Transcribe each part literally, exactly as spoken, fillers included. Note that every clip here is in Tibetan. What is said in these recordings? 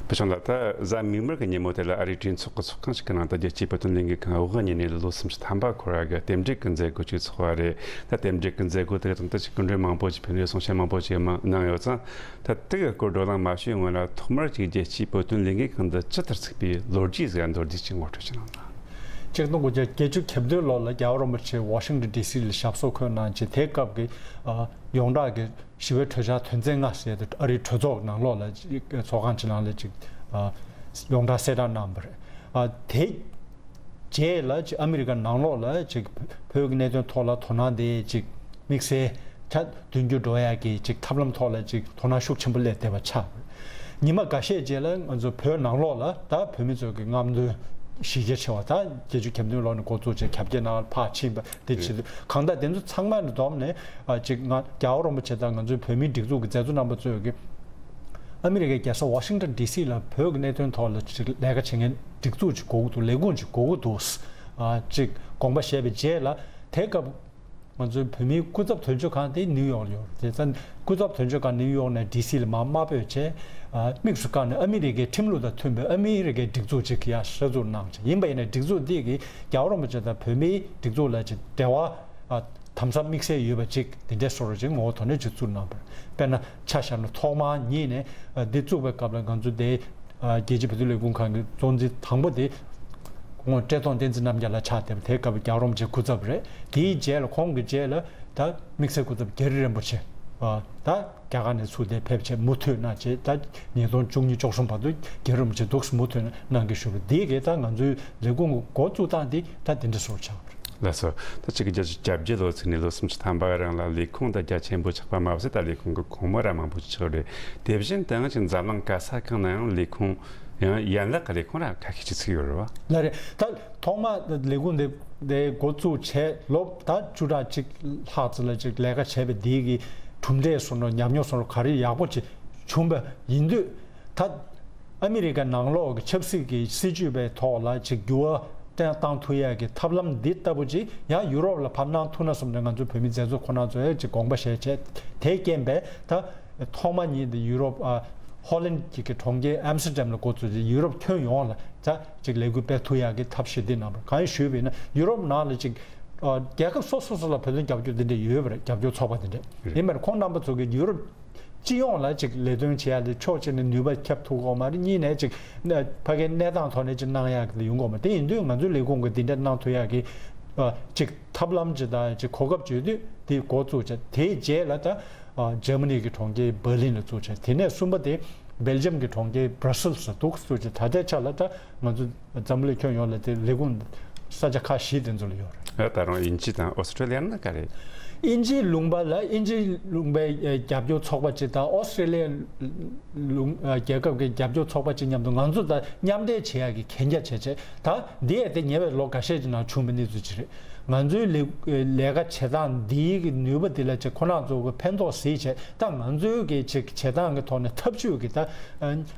བུ་ཆུང་ལགས། ད་གཟའ་མིག་དམར་གྱི་ཉིན་མོ་དེ་ལ་ཨ་རིའི་གྲོས་ཚོགས་ཀྱི་ཚོགས་ཁང་ཞིག་གི་ནང་དུ་རྒྱལ་སྤྱིའི་བོད་དོན་ལས་འགུལ་ཁང་དབུ་བརྙེས་ནས་ལོ་སུམ་ཅུ་ཐམ་པ་འཁོར་བ་གི་རྟེན་འབྲེལ་གྱི་མཛད་སྒོ་ཅིག་ཚོགས་པ་རེད། ད་རྟེན་འབྲེལ་གྱི་མཛད་སྒོ་དེ་དང་ད་ཅིག་སྐུ་མགྲོན་མང་པོ་ཅིག་ཕེབས་ནས་གསུང་བཤད་མང་པོ་ཅིག་གནང་ཡོད་ཙང་། ད་དེ་གི་སྐོར་བགྲོ་གླེང་མ་ཞུས་སྔོན་ལ་ཐོག་མར་ཅིག་རྒྱལ་སྤྱིའི་བོད་དོན་ལས་འགུལ་ཁང་འདི་ཇི་ལྟར་ཚུགས་པའི་ལོ་རྒྱུས་ཟིག་མདོར་བསྡུས་ཅིག་ངོ་སྤྲོད་ཅིག་གནང་དང་། ཅིག་སྟོང་དགུ་བརྒྱ་བརྒྱད་ཅུ་གྱ་བདུན་ལོ་ལ་རྒྱལ་བ་རིན་པོ་ཆེ་ཝ་ཤིང་ཏོན་ཌི་སི་ལ་ཞབས་སོར་འཁོད་གནང་རྗེས། དེའི་སྐབས་ཀྱི་ཨ་ཡོངས་གྲགས་ཀྱི་ཞི་བའི་གྲོས་འཆར་དོན་ཚན་ལྔ་ཟེར་ཏེ་ཨ་རིའི་གྲོས་ཚོགས་ནང་ལོགས་ལ་ཅིག་ཚོགས་ཁང་ཅིག་ནང་ལ་ཅིག་ཨ་ཡོངས་གྲགས་གསལ་བསྒྲགས་གནང་བ་རེད། ཨ་དེ་རྗེས་ལ་ཅིག་ཨ་མི་རི་ཀ་ནང་ལོགས་ལ་ཅིག་བོད་ཀྱི་གནད་དོན་ཐོག་ལ་དོ་སྣང་དེ་ཅིག་དམིགས་བསལ་ཆ་མཐུན་འགྱུར་འགྲོ་ཡག་གི་ཅིག་ཐབས་ལམ་ཐོག་ལ་ཅིག་དོ་སྣང་ཤུགས་ཆེན་པོ་སླེབས་བསྡད་པ་ཆགས། ཉི་མ་འགའ་ཤས་རྗེས་ལ་ང་ཚོ་བོད་ནང་ལོགས་ལ་ད་བོད་མི་ཚོ་གི་རྔམ་སྟོན་གཞི་རྒྱ་ཆེ་བ། ད་བརྒྱད་ཅུ་གྱ་བདུན་ལོ་ནས་འགོ་བཙུགས་བྱས་ཁྱབ་རྒྱ་ནང་ཕར་ཕྱིན་པ་དེ་བྱེད་དུས། གང་ལྟར་དེ་ཚོ་ཚང་མ་ནས་བསྡོམས་ནས་ཨ་ཅིག་ང་རྒྱལ་བ་རིན་པོ་ཆེ་དང་ང་ཚོའི་བོད་མིའི་སྒྲིག་འཛུགས་ཀྱི་མཛད་གཙོ་རྣམ་པ་ཚོས་ཀྱི་ཨ་མི་རི་ཀའི་རྒྱལ་ས་ཝ་ཤིང་ཏོན་ཌི་སི་ལ་བོད་ཀྱི་གནད་དོན་ཐོག་ལ་ཅིག་ལས་ཀ་བྱེད་མཁན་སྒྲིག་འཛུགས་ཅིག་དགོས་ཀྱི་འདུག་ལས་ཁུངས་ཅིག་དགོས་ཀྱི་འདུག་ཨ་ཅིག་དགོངས་པ་བཞེས་པའི་རྗེས་ལ། དེ་སྐབས་ང་ཚོའི་བོད་མིའི་སྐུ་ཚབ་དོན་གཅོད་ཁང་དེ་ནིའུ་ཡོག་ལ་ཡོད་རེད། དེ་ཙང་སྐུ་ཚབ་དོན་གཅོད་ཁང་ནིའུ་ཡོག་ནས་ཌི་སི་ལ་མར་དམའ་འབེབས་བྱས། ཨ་དམིགས་སུ་བཀར་ནས་ཨ་མི་རི་ཀའི་ཁྲིམས་ལུགས་དང་མཐུན་པའི་ཨ་མི་རི་ཀའི་སྒྲིག་འཛུགས་ཅིག་ཡར་གསར་འཛུགས་གནང་བྱས། ཡིན་པ་ཡིན་ན་སྒྲིག་འཛུགས་འདི་གིས་རྒྱལ་བ་རིན་པོ་ཆེ་དང་བོད་མིའི་སྒྲིག་འཛུགས་ལ་ཅིག་འབྲེལ་བ་ཨ་དམ་ཟབ་དམིགས་བསལ་ཡོད་པ་ཅིག་དེ་འདྲའི་བཟོ་འདྲ་ཅིག་ངོ་བོ་དོ་ནས་ཅིག་བཙུགས་གནང་བ་རེད། དཔེར་ན་ཆ་བཞག་ན་ཐོག་མར་ཉིད་ནས་ཨ་འདི་བཙུགས་པའི་སྐབས་ལ་ང་ཚོ་དེ་ཨ་རྒྱལ་སྤྱིའི་བོད་དོན་ལས་ཁུངས་ཁང་གི་གཙོ་འཛིན་དང་པོ་དེ་ཁོང་བཀྲས་མཐོང་བསྟན་འཛིན་རྣམ་རྒྱལ་ལགས་ཆགས་བསྡད་པ། དེའི་སྐབས་རྒྱལ་བ་རིན་པོ་ཆེ་སྐུ་ཚབ་རེད། དེའི་རྗེས་ལ་ཁོང་གི་རྗེས་ལ་ད་དམིགས་བསལ་སྐུ་ཚབ་རྒྱ་རི་རིན་པོ་ཆེ་ཨ་ད་རྒྱ་གར་ནས་ཚུར་དེ་ཕེབས་བྱས་མུ་མཐུད་གནང་བྱས། ད་ཉིས་སྟོང་བཅུ་གཉིས་བཅུ་གསུམ་བར་དུ་རྒྱ་རི་རིན་པོ་ཆེ་འདུག་སེ་མུ་མཐུད་གནང་གི་བཞུགས་པ་འདི་གས་ད་ང་ཚོའི་ལས་ཁུངས་འགོ་བཙུགས་སྟངས་འདི་ད་དེ་འདྲ་བཟོ་ཆགས་པ་རེད། ལགས་སོ། ད་ཕྱི་ལོ་ཉིས་སྟོང་བརྒྱད་ཅུ་གྱ་བརྒྱད་ལོ་ཚུན་ནས་ལོ་སུམ་ཅུ་ཐམ་པ་རིང་ལ་ལས་ཁུངས་ད་རྒྱ་ཆེན་པོ་ཆགས་པ་མ་ཟད། ད་ལས་ཁུངས་ཀྱི་ཁོངས་མི་ར་མང་པོ་ཞིག་ཆགས་རེད། དེ་བཞིན་དེའང་ཅིག་འཛམ་གླིང་ག་ས་གང་ན་ཡང་ལས་ཁུངས་ཡང་ཡན་ལག་གི་ལས་ཁུངས་ར་ཁ་ཤས་ཅིག་ཚུགས་ཡོད་རེད་བ། ལགས་རེད། ད་ཐོག་མ་ལས་ཁུངས་དེ་དེ་འགོ་བཙུགས་བྱས་ལོ་ད་བཅུ་ཕྲག་གཅིག་ལྷག་ཙམ་ལ་ཅིག་ལས་ཀ་བྱས་པའི་དེའི་གི་གྲུབ་འབྲས་སོང་ནོ་ཉམས་མྱོང་སོང་ནོ་ག་རེ་ཡག་པོ་ཅིག་བྱུང་བ་ཡིན་དུས། ད་ཨ་མི་རི་ཀ་ནང་ལོགས་ཀྱི་ཆབ་སྲིད་ཀྱི་སྲིད་བྱུས་པའི་ཐོག་ལ་ཅིག་འགྱུར་བ་བཏང་ཐུབ་ཡག་གི་ཐབས་ལམ་འདི་ལྟ་བུ་ཅིག་ཡང་ཡུ་རོབ་ལ་ཕར་གནང་ཐུབ་ན་བསམ་ནས་ང་ཚོ་བོད་མི་མཛད་གཙོ་ཁོ་རང་ཚོས་ཅིག་དགོངས་པ་བཞེས་བྱས། དེའི་རྐྱེན་པས་ད་ཐོག་མ་ཉིད་དུ་ཡུ་རོབ་ཨ་ཧོ་ལན་གྱི་གི་གྲོང་ཁྱེར་ཨམ་སི་ཏར་ཌམ་ལ་འགོ་བཙུགས་ཏེ་ཡུ་རོབ་ཁྱོན་ཡོངས་ལ་ད་ཅིག་ལས་འགུལ་སྤེལ་ཐུབ་ཡག་གི་ཐབས་ཤེས་འདི་གནང་བ་རེད། གང་ཡིན་ཞུས་པ་ཡིན་ན་ཡུ་རོབ་ནང་ལ་ཅིག་ཨ་རྒྱལ་ཁབ་སོ་སོ་སོ་ལ་བོད་དོན་རྒྱབ་སྐྱོར་འདི་འདྲ་ཡོད་པ་རེད། རྒྱབ་སྐྱོར་ཚོགས་པ་འདི་འདྲ་རེད། ཡིན་པར་ཁོང་རྣམ་པ་ཚོ་གིས་ཡུ་རོབ་སྤྱི་ཡོངས་ལ་ཅིག་ལས་དོན་བྱེད་ཡ་དེ་ཕྱོགས་གཅིག་ནས་ནུས་པ་ཁྱབ་ཐུབ་ཀྱི་ཡོད་མ་རེད། གཉིས་ནས་ཅིག་ཕ་གིའི་གནས་སྟངས་ཐོག་ནས་ཅིག་གནང་ཡག་གི་ཡོང་གི་ཡོད་མ་རེད། དེ་ཡིན་དུས་ང་ཚོའི་ལས་ཁུངས་ཀྱིས་འདི་འདྲ་གནང་ཐུབ་ཡག་གི་ཨ་ཅིག་ཐབས་ལམ་ཅིག་དང་ཅིག་གོ་སྐབས་ཅིག་ཡོད་དུས་དེ་འགོ་བཙུགས་བྱས། དེའི་རྗེས་ལ་ད་ཨ་འཇར་མ་ནི་གི་གྲོང་ཁྱེར་འབར་ལིན་ལ་བཙུགས་བྱས། དེ་ནས་གསུམ་པ་དེ་སྦེལ་ཇམ་གྱི་གྲོང་ཁྱེར་བྷ་ར་སིལ་སུ་འདུག་བཙུགས་བྱས། ད་ལྟའི་ཆ་ལ་ད་ང་ཚོ་འཛམ་བུ་གླིང་ཁྱོན་ཡོངས་ལ་དེ་ལས་ཁུངས་ས་ཆ་ཁག་བཞི་དེ་ཚོ་ལ་ཡོད་རེད། ད་རུང་དབྱིན་ཇི་དང་ཨོ་སི་ཀྲོ་ལི་ཡ་ན་ག་རེ། དབྱིན་ཇིའི་ལུང་པ་ལ་དབྱིན་ཇིའི་ལུང་པའི་རྒྱབ་སྐྱོར་ཚོགས་པ་གཅིག་དང་ཨོ་སི་ཀྲོ་ལི་ཡའི་ལུང་རྒྱལ་ཁབ་ཀྱི་རྒྱབ་སྐྱོར་ཚོགས་པ་གཅིག་མཉམ་དུ་ང་ཚོ་ད་མཉམ་འབྲེལ་བྱེད་ཡག་གི་གན་རྒྱ་བྱས་བྱས། ད་འདི་ཡང་དེ་ཉེ་བའི་ལོ་འགའ་ཤས་ཀྱི་ནང་བྱུང་བའི་གནས་ཚུལ་ཅིག་རེད། ང་ཚོའི་ལས་ལས་ཀ་བྱེད་སྟངས་འདིའི་གི་ནུས་པ་འདི་ལ་ཅིག་ཁོ་རང་ཚོ་གི་ཕན་ཐོགས་གཟིགས་བྱས། ད་ང་ཚོའི་གི་ཅིག་བྱེད་སྟངས་ཀྱི་ཐོག་ནས་ཐབས་ཇུས་ཀྱི་ད་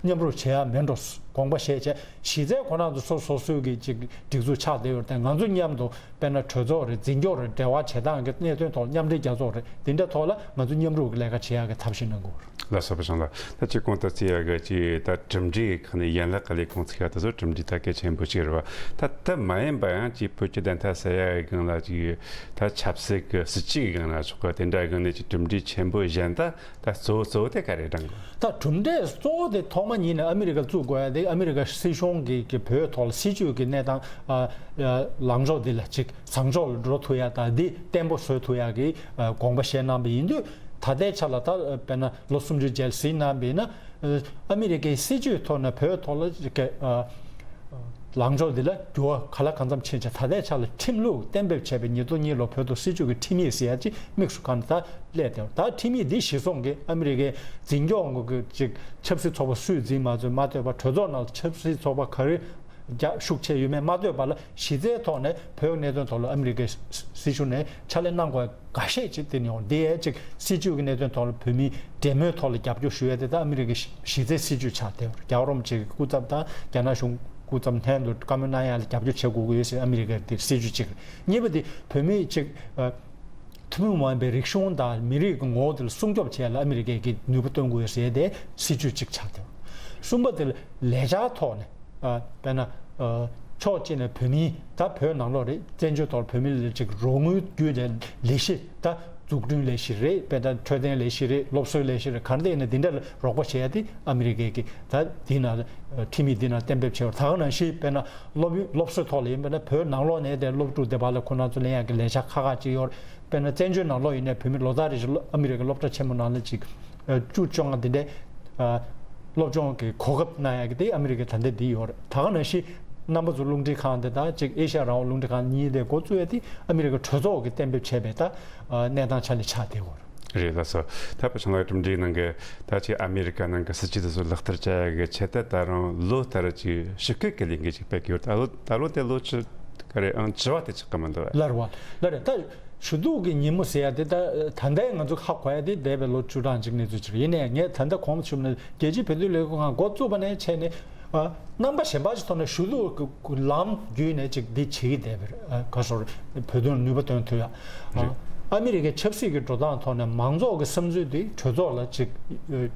མཉམ་རུབ་བྱེད་ཡག་མེད་འགྲོ་དགོངས་པ་བཞེས་བྱས། གཞི་རྩའི་ཁོ་རང་ཚོ་སོ་སོ་སོའི་གི་ཅིག་སྒྲིག་འཛུགས་ཆགས་བསྡད་ཡོད་རེད་དེ། ང་ཚོ་མཉམ་དུ་དཔེར་ན་གྲོས་ཚོགས་རེད། འཛིན་སྐྱོང་རེད། འབྲེལ་བ་བྱེད་སྟངས་ཀྱི་གནད་དོན་ཐོག་མཉམ་འབྲེལ་རྒྱལ་ཚོགས་རེད། འདི་འདྲ་ཐོག་ལ་ང་ཚོ་མཉམ་རུབ་ཀྱི་ལས་ཀ་བྱེད་ཡག་གི་ཐབས་ཤེས་གནང་དགོས་རེད། ལགས་སོ། བུ་ཆུང་ལགས། ད་ཅིག་གོང་དུ་བརྩི་ཡག་གི་ཅིག་ད་གྲུབ་འབྲས་ཁག་ནས་ཡན་ལག་གི་ལས་ཁུངས་ཚུགས་ཡག་དེ་ཚོ་གྲུབ་འབྲས་ད་གལ་ཆེན་པོ་ཞིག་རེད་བ། ད་དེ་མ་ཡིན་པ་ཡང་ཅིག་བོད་ཀྱི་བདེན་མཐའ་གསལ་ཡག་གི་སྒང་ལ་ཅིག་ད་ཆབ་སྲིད་ཀྱི་སྲིད་ཇུས་ཀྱི་སྒང་ལ་ཆོག་གི། དེ་འདྲ་སྒང་ནས་ཅིག་གྲུབ་འབྲས་ཆེན་པོ་གཞན་ད་ད་གཙོ་བོ་གཙོ་བོ་དེ་ག་རེ་དྲངས་དགོས། ད་གྲུབ་འབྲས་གཙོ་བོ་དེ་ཐོག་མ་ཉིད་ནས་ཨ་མི་རི་ཀ་བཙུགས་དགོས་ཡ་དེ་ཨ་མི་རི་ཀ་སྲིད་གཞུང་གི་གི་བོད་ཐོག་ལ་སྲིད་བྱུས་ཀྱི་གནས་སྟངས་ཨ་ཨ་ལངས་ཕྱོགས་འདི་ལ་ཅིག་བཟང་ཕྱོགས་ལ་འགྲོ་ཐུབ་ཡ་དང་འདི་བརྟན་པོ་བཟོ་ཐུབ་ཡ་གི་ཨ་དགོངས་པ་བཞེས་གནང་བ་ཡིན་དུས། ད་ལྟའི་ཆ་ལ་ད་དཔེར་ན་ལོ་སུམ་ཅུ་རྗེས་ལ་གཟིགས་གནང་བ་ཡིན་ན། ཨ་མི་རི་ཀའི་སྲིད་བྱུས་ཐོག་ནས་བོད་ཐོག་ལ་ཅིག་གི་ཨ་ལངས་ཕྱོགས་འདི་ལ་འགྱུར་བ་ག་ལ་གང་འཚམ་ཕྱིན་བྱས། ད་ལྟའི་ཆ་ལ་ཁྲིམས་ལུགས་གཏན་འབེབས་བྱས་པའི་ཉིས་སྟོང་གཉིས་ལོ་བོད་ཐོག་སྲིད་བྱུས་ཀྱི་ཁྲིམས་ཡིག་ཟེར་ཡ་ཅིག་དམིགས་སུ་བཀར་ནས་ད་སླེབས་བསྡད་པ། ད་ཁྲིམས་ཡིག་འདི་གཞི་བཟུང་གིས་ཨ་མི་རི་ཀའི་འཛིན་སྐྱོང་གི་ཅིག་ཆབ་སྲིད་ཚོགས་པ་སུས་འཛིན་མ་འཛིན་མ་ལྟོས་པར། གྲོས་ཚོགས་ནང་ལ་ཆབ་སྲིད་ཚོགས་པ་ག་རེ་རྒྱ་ཤུགས་ཆེ་ཡོད་མེད་མ་ལྟོས་པ་ལ། གཞི་རྩའི་ཐོག་ནས་བོད་གནད་དོན་ཐོག་ལ་ཨ་མི་རི་ཀའི་སྲིད་གཞུང་ནས་ཕྱག་ལས་གནང་དགོས་འགའ་ཤས་ཅིག་དེ་ནས་འོང་། དེ་ཡས་ཅིག་སྲིད་བྱུས་ཀྱི་གནད་དོན་ཐོག་ལ་བོད་མིའི་འབྲེལ་མོལ་ཐོག་ལ་རྒྱབ་སྐྱོར་ཞུ་ཡས་དེ་ད་ཨ་མི་རི་ཀའི་གཞི་རྩའི་སྲིད་བྱུས་ཆགས་བསྡད་ཡོད་རེད། རྒྱལ་བ་རིན་པོ་ཆེ་གི་སྐུ་ཚབ་དང་རྒྱ་ནག་གཞུང་སྐུ་ཚབ་ལྷན་དུ་བཀའ་མོལ་གནང་ཡ་ལ་རྒྱབ་སྐྱོར་བྱེད་དགོས་ཀྱི་ཡོད་ཟེར་ཨ་མི་རི་ཀའི་དེ་སྲིད་བྱུས་གཅིག་རེད། གཉིས་པ་དེ་བོད་མིའི་ཅིག་ཨ། ཐུན་མོང་མ་ཡིན་པའི་རིག་གཞུང་དང་མི་རིགས་ཀྱི་ངོ་བོ་དེ་ལ་སྲུང་སྐྱོབ་བྱེད་ཡ་ལ་ཨ་མི་རི་ཀས་ཀྱི་ནུས་པ་བཏོན་དགོས་ཟེར་ཏེ་སྲིད་བྱུས་གཅིག་ཆགས་ཏེ། གསུམ་པ་དེ་ལ་ལས་འཆར་ཐོག་ནས། ཨ། དཔེར་ན། ཨ། ཕྱོགས་གཅིག་ནས་བོད་མི་ད་བོད་ནང་ལོགས་རེད། བཙན་བྱོལ་ཐོག་བོད་མི་ལ་ཅིག་རོགས་དངུལ་བརྒྱུད་ནས་ལས་གཞི་ད་འཛུགས་སྐྲུན་ལས་གཞི་རེད། དཔེར་ན་འཕྲོད་བསྟེན་ལས་གཞི་རེད། སློབ་གསོའི་ལས་གཞི་རེད། ག་འདྲ་ཡིན་ན་འདི་འདྲ་ལ་རོགས་པ་བྱེད་ཡ་དེ་ཨ་མི་རི་ཀའི་གི་ད་འདི་ནང་ལ་ཁྲིམས་ཡིག་འདི་ནང་གཏན་འབེབས་བྱས་པ་རེད། ད་ག་ནང་བཞིན་དཔེར་ན་སློབ་ཡོན་སློབ་གསོའི་ཐོག་ལ་ཡིན་པ་ན་བོད་ནང་ལོགས་ནས་དེ་སློབ་ཕྲུག་དེ་བར་ལ་ཁོ་རང་ཚོ་ལེན་ཡག་གི་ལས་འཆར་ཁག་ཁག་ཅིག་ཡོད་རེད། དཔེར་ན་བཙན་བྱོལ་ནང་ལོགས་ཡིན་ནའི་བོད་མི་ལོ་ལྟར་རེ་བཞིན་ཨ་མི་རི་ཀའི་སློབ་གྲྭ་ཆེན་མོ་ནང་ལ་ཅིག་བཅུ་བཅོ་ལྔ་དེ་འདྲའི་སློབ་སྦྱོང་གི་གོ་སྐབས་གནང་ཡག་གི་དེ་ཨ་མི་རི་ཀའི་ད་ལྟ་འདི་ཡོད་རེད། ད་ག་ནང་བཞིན་རྣམ་པ་ཚོ་རླུང་འཕྲིན་ཁང་དེ་དང་ཅིག་ཨེ་ཤ་ཡ་རང་དབང་རླུང་འཕྲིན་ཁང་གཉིས་དེ་འགོ་བཙུགས་ཡ་དེ་ཨ་མི་རི་ཀ་གྲོས་ཚོགས་ཀྱིས་གཏན་འབེབས་བྱས་པའི་ད་གནས་སྟངས་ཆ་ནས་ཆགས་བསྡད་ཡོད་རེད། རེད་ལགས་སོ། ད་བུ་ཆུང་ལགས་གྲུབ་འབྲས་ནང་གི་ད་ཅིག་ཨ་མི་རི་ཀ་ནང་གི་སྲིད་ཇུས་དེ་ཚོ་ལག་བསྟར་བྱ་ཡག་གི་ཆེད་དུ་ད་རུང་ལོ་ལྟར་ཅིག་ཞིབ་བཀོད་ཀྱི་ལས་འགུལ་ཅིག་སྤེལ་གྱི་ཡོད། ད་ལོ་ད་ལོ་དེ་ལོ་ཆུ་ག་རེ་ཨང་བཅུ་བ་དེ་ཆགས་ཀྱི་མི་འདུག་བས། ལར་བ་ལར་ད་ཞུ་གཏུག་གི་ཉིན་མོ་ཟེར་ཡ་དེ་ད་ད་ལྟའི་ང་ཚོ་ཧ་གོ་ཡ་དེ་འདས་པའི་ལོ་བཅུ་གྲངས་ཅིག་གནས་ཚུལ་ཅིག་རེད། ཡིན་ནའི་ངས་ད་ལྟ་གོང་དུ་ཞུས་པ་ནང་རྒྱལ་སྤྱིའི་བོད་དོན་ལས་ཁུངས་ཁང་འགོ་བཙུགས་པ་ནས་བྱས་ནས། ཨ། རྣམ་པ་གཞན་པ་ཞིག་ཐོག་ནས་ཞུ་གཏུག་གི་ལམ་བརྒྱུད་ནས་ཅིག་འདི་བྱེད་ཀྱི་བསྡད་པ་རེད། ཨ། ག་སོར་བོད་དོན་ནུས་པ་འདོན་ཐུབ་ཡ། ཨ། རེད། ཨ་མི་རི་ཀའི་ཆབ་སྲིད་ཀྱི་འགྲོ་སྟངས་ཐོག་ནས་མང་ཚོགས་ཀྱི་བསམ་ཚུལ་འདི་གྲོས་ཚོགས་ལ་ཅིག་ཨ།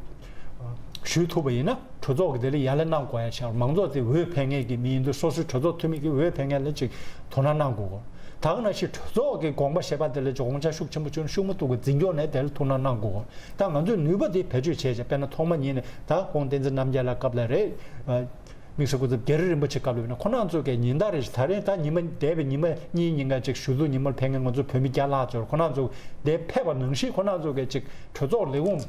ཞུ་ཐུབ་པ་ཡིན་ན་གྲོས་ཚོགས་ཀྱི་དེ་ལ་ཡ་ལན་གནང་དགོས་ཡ་ཆགས། མང་ཚོགས་དེ་འོས་འཕེན་མཁན་གྱི་མི་ཡིན་དུས་སོ་སོའི་གྲོས་ཚོགས་འཐུས་མི་གི་འོས་འཕེན་མཁན་ལ་ཅིག་དོ་སྣང་གནང་དགོས། ད་ག་ནང་བཞིན་གྲོས་ཚོགས་ཀྱི་དགོངས་པ་བཞེས་པ་དེ་ལ་ཅིག་དགོངས་འཆར་ཤུགས་ཆེན་པོ་བྱུང་ན་ཤུགས་མ་གཏོགས་པའི་འཛིན་སྐྱོང་ནས་དེ་ལ་ཐུགས་སྣང་གནང་དགོས། ད་ང་ཚོས་ནུས་པ་དེ་བེད་སྤྱོད་བྱས་བྱས། དཔེར་ན་ཐོག་མ་ཉིད་ནས་ད་ཁོང་བསྟན་འཛིན་རྣམ་རྒྱལ་ལགས་སྐབས་ལ་རེད། ཨ། དམིགས་བསལ་སྐུ་ཚབ་རྒྱ་རི་རིན་པོ་ཆེ་སྐབས་ལ་ཡིན་ན་ཁོ་རང་ཚོ་གས་ཉིན་ལྟར་རེ་བཞིན་ད་རེས་ད་ཉི་མ་འདས་པའི་ཉི་མ་གཉིས་ཉིན་ག་ཅིག་ཞུ་གཏུག་ཉིན་མོར་ཕེབས་མཁན་ང་ཚོ་བོད་མི་བརྒྱ་ལྷག་ཙམ་ཡོད་རེད། ཁོ་རང་ཚོ་འདིར་ཕེབས་པ་ནང་བཞིན་ཁོ་རང་ཚོ་གས་ཅིག་གྲོས་ཚོགས་ལས་ཁུངས་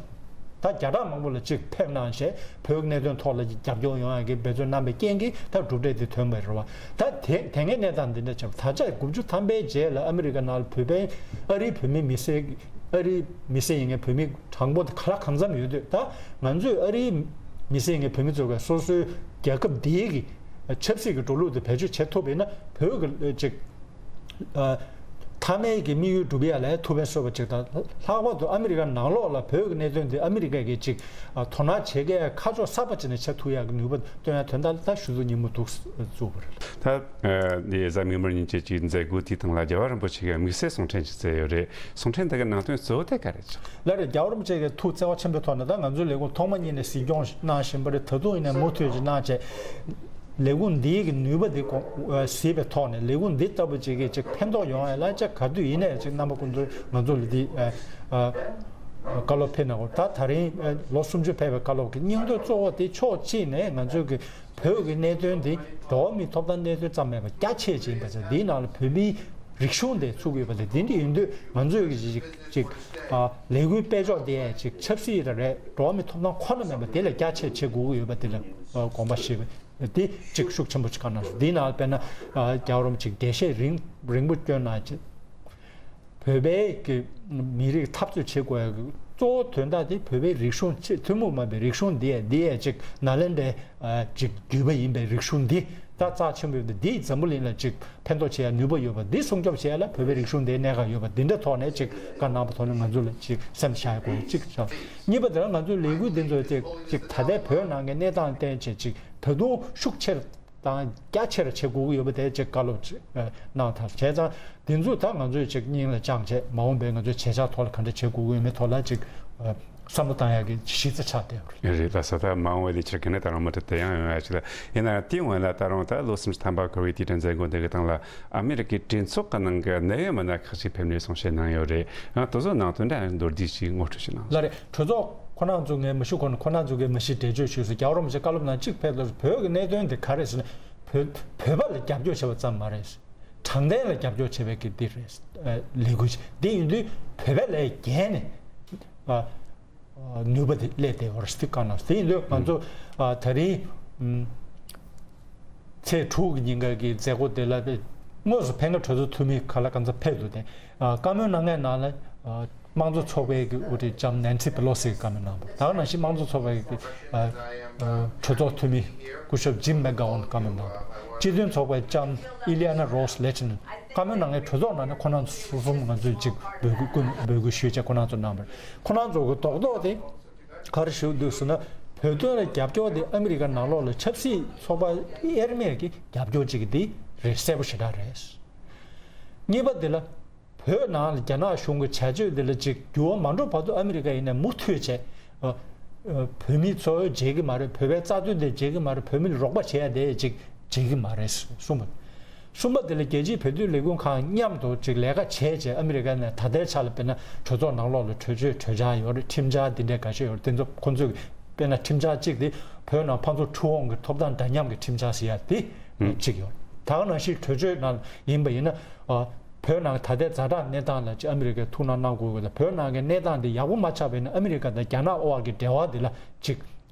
ད་བརྒྱ་ཕྲག་མང་པོ་ལ་ཅིག་ཕེབས་གནང་བྱས་བོད་ཀྱི་གནད་དོན་ཐོག་ལ་རྒྱབ་སྐྱོར་ཡོང་ཡག་གི་འབད་བརྩོན་གནང་པའི་རྐྱེན་གྱིས་ད་གྲུབ་འབྲས་དེ་ཐོན་པ་རེད་བ། ད་དེ་དེ་སྔའི་གནས་སྟངས་འདི་འདྲ་ཆགས། ད་ཆ་དགུ་བཅུ་ཐམ་པའི་རྗེས་ལ་ཨ་མི་རི་ཀ་ནང་ལ་བོད་པའི་ཨ་རིའི་བོད་མི་མི་སེར་ཨ་རིའི་མི་སེར་ཡིན་མཁན་བོད་མི་གྲངས་འབོར་དེ་ག་ལ་གང་འཚམ་ཡོད་དུས། ད་ང་ཚོས་ཨ་རིའི་མི་སེར་ཡིན་མཁན་བོད་མི་ཚོ་གས་སོ་སོའི་རྒྱལ་ཁབ་འདིའི་གི་ཆབ་སྲིད་ཀྱི་འགྲོ་ལུགས་དེ་བེད་སྤྱོད་བྱེད་ཐུབ་པ་ཡིན་ན་བོད་ཀྱི་ཅིག་ཨ། མཐའ་མའི་གི་དམིགས་ཡུལ་འགྲུབ་ཡ་ལ་ཐུགས་ཕན་གསོས་པ་ཅིག་དང་། ལྷག་པར་དུ་ཨ་མི་རི་ཀ་ནང་ལོགས་ལ་བོད་ཀྱི་གནད་དོན་འདི་ཨ་མི་རི་ཀ་གིས་ཅིག་ཨ། དོ་སྣང་བྱེད་མཁན་ཁ་ཕྱོགས་གསར་པ་ཅིག་ནས་ཆགས་ཐུབ་ཡག་གི་ནུས་པ་བཏོན་ཡ་དོན་དག་ལ་ད་ཞུ་གཏུག་ཉིན་མོ་འདུག་བཙུགས་པ་རེད། ད་ཨ། འདི་གཟའ་མིག་དམར་ཉིན་བཅས་ཀྱི་མཛད་སྒོ་དེའི་སྟེང་ལ་རྒྱལ་བ་རིན་པོ་ཆེ་གིས་དམིགས་བསལ་གསུང་འཕྲིན་ཅིག་བསྩལ་ཡོད་རེད། གསུང་འཕྲིན་དེ་གི་ནང་དོན་གཙོ་བོ་དེ་ག་རེ་ཆགས། ལགས་རེད། རྒྱལ་བ་རིན་པོ་ཆེ་གིས་ཐུགས་བརྩེ་བ་ཆེན་པོའི་ཐོག་ནས་ད་ང་ཚོའི་ལས་ཁུངས་ཐོག་མ་ཉིད་ནས་གཟིགས་སྐྱོང་གནང་བཞིན་པ་རེད། ད་དུང་ཡིན་ནའི་མུ་མཐུད་ཅིག་གནང་བྱས། ལས་ཁུངས་འདིའི་གི་ནུས་པ་འདི་གོང་གཟིགས་པའི་ཐོག་ནས་ལས་ཁུངས་འདི་ལྟ་བུ་ཅིག་གིས་ཅིག་ཕན་ཐོགས་ཡོང་ཡ་ལ་ཅིག་ག་དུས་ཡིན་ནའི་ཅིག་རྣམ་པ་ཀུན་ཏུ་ང་ཚོ་ལ་འདི་བཀའ་སློབ་ཕེབས་གནང་དགོས། ད་ད་རིང་ལོ་སུམ་ཅུ་ཕེབས་པའི་བཀའ་སློབ་ཀྱི་སྙིང་དོན་གཙོ་བོ་དེ་ཕྱོགས་གཅིག་ནས་ང་ཚོའི་གི་བོད་ཀྱི་གནད་དོན་འདི་འགྲོ་བ་མིའི་ཐོབ་ཐང་གནད་དོན་ཙམ་མེད་པར་རྒྱ་ཆེ་ཅིག་ཡིན་པ་ཚོ་འདིའི་ནང་ལ་བོད་མིའི་རིག་གཞུང་དེ་ཚུགས་ཡོད་པ་དེ་འདི་འདྲ་ཡིན་དུས་ང་ཚོས་ཀྱི་ཅིག་ཅིག་ཨ། ལས་འགུལ་སྤེལ་ཕྱོགས་དེ་ཅིག་ཆབ་སྲིད་ར་རེད། འགྲོ་བ་མིའི་ཐོབ་ཐང་ཁོ་ན་མེད་པ་དེ་ལས་རྒྱ་ཆེ་བྱེད་དགོས་ཀྱི་ཡོད་པ་དེ་ལ་ཨ། དགོངས་པ་བཞེས་པ་དེ་ཅིག་ཤུགས་ཆེན་པོ་ཅིག་བཀའ་གནང་སོང་། འདིའི་ནང་ལ་དཔེར་ན་ཨ། རྒྱལ་བ་རིན་པོ་ཆེ་འགྲེལ་བཤད་རིང་རིང་པོ་བསྐྱོན་གནང་ཅིག་བོད་པའི་གི་མི་རིགས་འཐབ་རྩོད་བྱེད་དགོས་ཡ་གི་གཙོ་བོ་དོན་དག་དེ་བོད་པའི་རིག་གཞུང་ཆེས་ཐུན་མོང་མ་ཡིན་པའི་རིག་གཞུང་འདི་ཡ་འདི་ཡ་ཅིག་ནཱ་ལེནྡྲའི་ཨ། ཅིག་བརྒྱུད་པ་ཡིན་པའི་རིག་གཞུང་འདི་ད་རྩ་ཆེན་པོ་ཡིན་པ་འདིས་འཛམ་བུ་གླིང་ལ་ཅིག་ཕན་ཐོགས་བྱེད་ཡ་ནུས་པ་ཡོད་པ་འདི་སྲུང་སྐྱོབ་བྱེད་ཡ་ལ་བོད་པའི་རིག་གཞུང་འདིའི་གནད་འགག་ཡོད་པ་འདི་འདྲ་ཐོག་ནས་ཅིག་བཀའ་གནང་པ་ཐོག་ནས་ང་ཚོ་ལ་ཅིག་སེམས་བཞག་ཡ་དགོས་ཡ་གཅིག་བྱ། གཉིས་པ་དེ་ལ་ང་ཚོའི་ལས་འགུལ་འདི་ཚོ་ཅིག་ཅིག་ད་ལྟའི་བོད་ནང་གི་གནས་སྟངས་བསྟན་བྱས་ཅིག་ད་དུང་ཤུགས་ཆེར་དང་རྒྱ་ཆེར་བྱེད་དགོས་ཀྱི་ཡོད་པ་དེ་ཅིག་བཀའ་སློབ་ཅིག་གནང་ཐལ། བྱས་ཙང་འདི་ཚོ་ད་ང་ཚོས་ཅིག་སྙིང་ལ་བཅངས་བྱས་མ་འོངས་པའི་ང་ཚོའི་བྱེད་འཆར་ཐོག་ལ་ག་འདྲ་བྱེད་དགོས་ཀྱི་ཡོད་མེད་ཐོག་ལ་ཅིག་བསམ་བློ་བཏང་ཡག་གི་གཞི་རྩ་ཆགས་བསྡད་ཡོད་རེད། རེད་ལགས་སོ། ད་མ་འོངས་པའི་ལས་འཆར་ག་ནས་ད་རུང་མུ་མཐུད་དུ་ཡང་ཡོང་ཡག་ཅིག་ལ། ཡིན་ན་ཡང་དེའི་སྔོན་ལ་ད་རུང་ད་ལོ་སུམ་ཅུ་ཐམ་པ་འཁོར་བའི་དུས་དྲན་མཛད་སྒོ་འདི་གི་སྟེང་ལ་ཨ་མི་རི་ཀའི་གྲོས་ཚོགས་ཀྱི་ནང་གི་གནད་ཡོད་མི་སྣ་ཁག་ཅིག་ཕེབས་ནས་གསུང་བཤད་གནང་ཡོད་རེད། ཡང་དེ་ཚོ་ནང་དོན་འདྲ་མདོར་བསྡུས་ཤིག་ངོ་སྤྲོད་ཅིག་གནང་། ལགས་རེད། གྲོས་ཚོགས་ཁོ་རང་ཚོ་ངས་མི་ཞུ་ཁོ་ན་ཁོ་རང་ཚོ་གིས་མི་ཞུ་འགྲེལ་བརྗོད་ཞུས་སོང་། རྒྱལ་བ་རིན་པོ་ཆེ་བཀའ་སློབ་ནང་གཅིག་ཕེབས་ལ་བོད་ཀྱི་གནད་དོན་དེ་ག་རེ་ཟེར་ན་བོད་བོད་པ་ལ་རྒྱབ་སྐྱོར་བྱས་པ་ཙམ་མ་རེད། དྲང་བདེན་ལ་རྒྱབ་སྐྱོར་བྱེད་པའི་གི་འདི་རེད། ཨ། ལས་འགུལ་ཅིག་འདི་ཡིན་དུས་བོད་པ་ལས་བརྒལ་ནས་ཨ། ཨ། ནུས་པ་དེ་སླེབས་བསྡད་ཡོད་རེད་ཟེར་བཀའ་གནང་། དེ་ཡིན་དུས་ང་ཚོ་ཨ། ད་རིང་ཨམ། ཚེས་དྲུག་གི་ཉིན་ཀ་གི་མཛད་སྒོ་དེ་ལ་དངོས་སུ་ཕེབས་མཁན་གྲོས་ཚོགས་འཐུས་མི་ག་ལ་གང་འཚམ་ཕེབས་འདུག་སྟེ། ཨ། བཀའ་མོལ་གནང་མཁན་ནང་ལ་ཨ། དམངས་གཙོ་ཚོགས་པའི་གི་དབུ་ཁྲིད་ལྕམ་ནན་སི་པེ་ལོ་སི་གིས་བཀའ་མོལ་གནང་འདུག་ད་ག་ནང་བཞིན་དམངས་གཙོ་ཚོགས་པའི་གི་ཨ། ཨ། གྲོས་ཚོགས་འཐུས་མི་སྐུ་ཞབས་ཇིམ་མེག་གྷ་ཝན་བཀའ་མོལ་གནང་འདུག་སྤྱི་མཐུན་ཚོགས་པའི་ལྕམ་ཨི་ལི་ཨ་ན་རོས་ལེ་ཆི་ནན་བཀའ་མོལ་གནང་མཁན་གྲོས་ཚོགས་ནང་ནས་ཁོ་རང་ཚོ་གསུམ་ང་ཚོས་ཅིག་འབོད་སྐུལ་ཀུན་འབོད་སྐུལ་ཞུས་བྱས་ཁོ་རང་ཚོ་གནང་བ་རེད། ཁོ་རང་ཚོ་གི་རྡོག་རྡོག་དེ་ག་རེ་ཞུ་འདུག་ཟེར་ན། བོད་དོན་ལ་རྒྱབ་སྐྱོར་དེ་ཨ་མི་རི་ཀ་ནང་ལོགས་ལ་ཆབ་སྲིད་ཚོགས་པ་དབྱེར་མེད་ཀྱི་རྒྱབ་སྐྱོར་ཅིག་འདི་རེད། གསལ་པོ་ཞེ་དྲག་རེད། གཉིས་པ་འདི་ལ་བོད་ནང་ལ་རྒྱ་ནག་གཞུང་གི་བྱ་སྤྱོད་འདི་ལ་ཅིག་འགྱུར་བ་མ་འགྲོ་བར་དུ་ཨ་མི་རི་ཀ་ཡིན་ན་མུ་མཐུད་བྱས། ཨ། བོད་མི་ཚོ་བརྗེད་ཀྱི་མ་རེད། བོད་པའི་རྩ་དོན་དེ་བརྗེད་ཀྱི་མ་རེད། བོད་མི་ལ་རོགས་པ་བྱེད་ཡ་དེ་ཅིག་བརྗེད་ཀྱི་མ་རེད་གསུངས་པ། གསུམ་པ་དེ་ལ་རྒྱལ་སྤྱིའི་བོད་དོན་ལས་ཁུངས་ཁག་མཉམ་དུ་ཅིག་ལས་ཀ་བྱས་བྱས། ཨ་མི་རི་ཀ་ནས་ད་ལྟའི་ཆ་ལ་དཔེར་ན་གྲོས་ཚོགས་ནང་ལོགས་ལ་གྲོས་ཆོད་གྲོས་འཆར་ཡོད་རེད། ཁྲིམས་འཆར་འདི་འདྲའི་འགའ་ཤས་ཡོད་རེད། དེ་ཚོ་ཁོང་ཚོས་དཔེར་ན་ཁྲིམས་འཆར་གཅིག་དེ་བོད་ནང་ཕར་ཚུར་འཁྲུག་འོང་གི་ཐོབ་ཐང་འདྲ་མཉམ་གྱི་ཁྲིམས་འཆར་ཟེར་ཡ་དེ་གཅིག་ཡོད་རེད། ད་ག་ནང་བཞིན་གྲོས་ཆོད་ནང་ཡིན་པ་ཡིན་ན། ཨ། བོད་ནང་ད་ལྟའི་ཛ་དྲག་གནས་སྟངས་ལ་ཅིག་ཨ་མི་རི་ཀས་ཐུགས་སྣང་གནང་དགོས་ཀྱི་དང་། བོད་ནང་གི་གནས་སྟངས་འདི་ཡག་པོ་མ་ཆགས་པ་ཡིན་ན་ཨ་མི་རི་ཀ་དང་རྒྱ་ནག་དབར་གྱི་འབྲེལ་བ་འདི་ལ་ཅིག་